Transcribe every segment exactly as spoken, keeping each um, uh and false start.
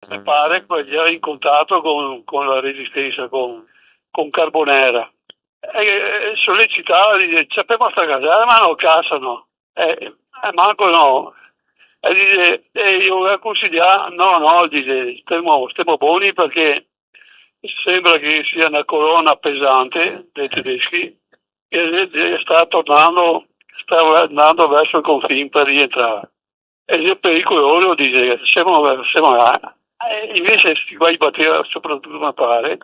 me pare che el gera in contato con, con la Resistensa, con, con Carbonera. E, e solecitava, dixe: "Ciapemo sta caserma, no, cazzo, no?" E, e manco no. E dixe, e i ghe ga consiglià: "No, no", dixe, "stemo, stemo boni parché sembra che sia na corona pesante dei tedeschi, e, e sta tornando, sta andando verso el confin par rientrar. E xe pericoloso", dixe, "semo, semo là." E invese sti qua i bateva, sopratuto me pare,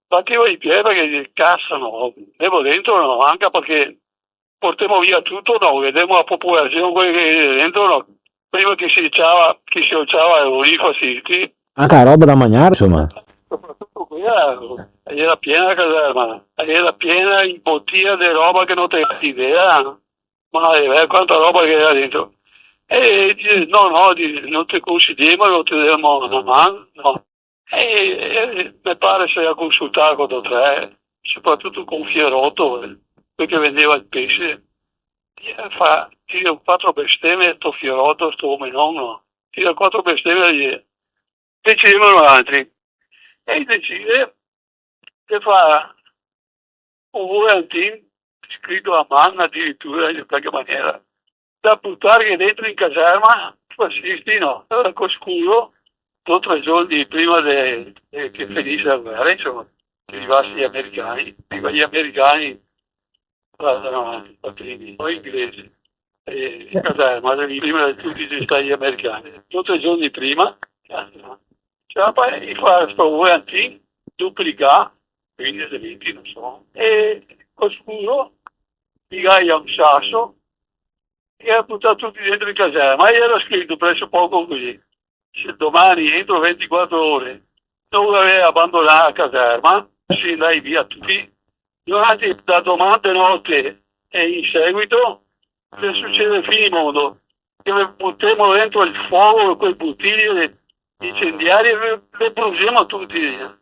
bateva i pie parché dixe: "Cazzo, no, ndemo dentro, no, anca parché portemo via tuto, no, vedemo la popolasion, quei che xe dentro, no, prima che se ciava, che se ciava i fascisti." Anca roba da magnar, insoma. Sopratuto quela, gera piena la caserma, gera piena in botia de roba che no te ga idea. Ma, eh, quanta roba che gera dentro. E dixe: "No, no", dixe, "no te consigliemo, no te demo na man, no." E, e me pare se ga consultà co do tre, sopratuto co un Fieroto, eh, quel che vendeva el pese. E fa, tira quatro besteme sto Fieroto, sto omenon, no? Tira quatro besteme e dixe: "Decidemo noaltri." E i decide de far un volantin scrito a man adiritura, in qualche maniera, da butarghe dentro in caserma, fascisti, no? Alora, co scuro, do tre giorni prima de, de che finise la guera, insoma, che rivase i americani, digo, i americani, guarda, no, i inglesi, eh, in caserma, prima de tuti xe stati i americani. Do tre giorni prima, ciapa, i fa sto volantin, duplicà, quindici, vinti, no so, e co scuro, pigaia un saso, e i ga butà tuti dentro in caserma, e gera scrito presopoco cusì: "Se domani, entro ventiquatro ore, no gavè abandonà la caserma, se ndai via tuti, durante, da doman de note e in seguito, se sucede el finimondo, che ve butemo dentro el fogo coi botili de incendiari e ve, ve brusemo tuti."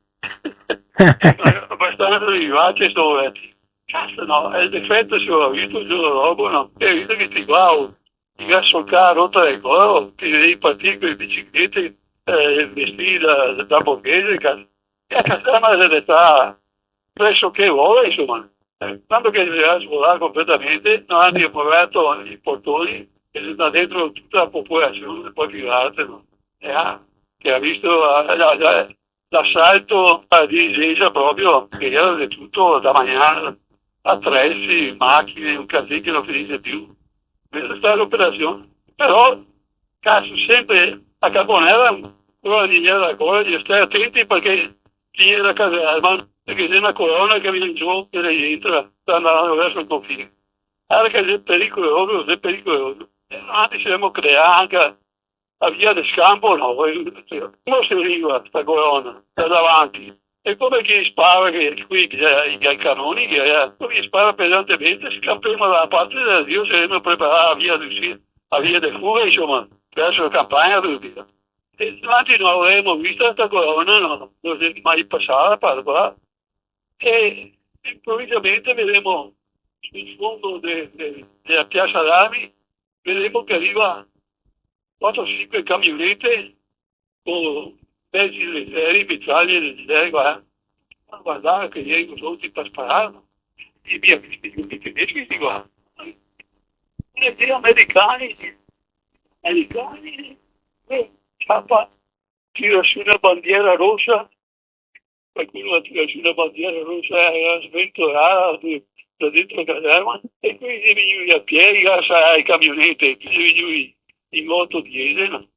Abastansa vivace sto vecio. Cazzo, no, el defeto se lo ga visto el giorno dopo, no? E visto che sti qua, oh, i ga solcà la rota del coro, che i partì co le biciclete, eh, vestiti da, da borghese, cazzo. E la caserma xe restà presoché vola, insoma. Eh, tanto che se ga svolà completamente, no ga gnanca aperto i portoni, e xe ndà dentro tuta la popolasion, e po' più arte, no? E ah, che ga visto la, la, la, l'asalto a la dirigensa proprio, che gera de tuto, da magnar, atresi, machine, un casin che no finise più. Questa xe stà l'operasion. Però, cazzo, sempre a Carbonera, ancora lì gera ancora, e stai atenti parché chi gera a caserma, parché xe na corona che vien giù e rientra, sta ndando verso el confin. Ara che xe pericoloso, xe pericoloso. E noantri se demo creà anca la via de scampo, no? Come se riva sta corona da davanti? E come che i spara, che qui che i ga i canoni, che, eh, come i spara pesantemente, scampemo da la parte de Dio, se demo preparà la via de uscita, la via de fuga, insoma, verso la campagna, tuti. E davanti no gavemo vista sta corona, no, no xe mai pasà par qua. E improvisamente vedemo sul fondo de, de, de la piasa d'armi, vedemo che riva quatro, sinque camionete co mezi legeri, mitraglie legere, varda. Ma varda che i xe pronti par sparar, no? I via, questi, i tedeschi, sti qua. E i americani, i americani, eh, ciapa, tira su na bandiera rosa, qualcuno ga tirà su na bandiera rosa, eh, sventolada da dentro la caserma, e quei xe vegnui a pie, i ga lasà le camionete, i xe vegnui in oto, diese, no?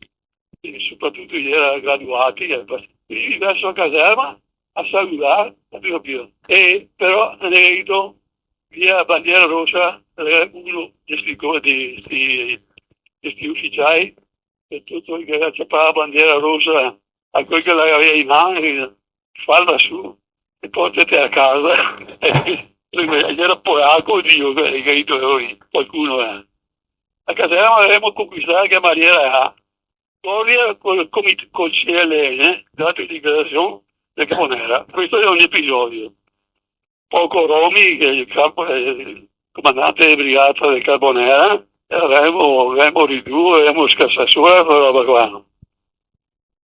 E sopratuto i gera graduati, eh, quindi verso la caserma a saludar, capito, capito? E però, ne vedo, via bandiera rosa, eh, uno de sti co-, de sti, de sti uficiai, e tuto el che ga ciapà la bandiera rosa, a quel che la gavea in man, el dixe: "Fala su e portete a casa." E gera polaco, Dio, che, che i dolori, qualcuno, eh. La caserma la gavemo conquistà in che maniera, eh? Storia col, col C L N, eh? Date dichiarazione de Carbonera. Questo xe un episodio. Poco Romi, che xe el capo, eh, comandante de brigata de Carbonera, e gavemo, gavemo ridù, gavemo scasà su sta roba qua, no?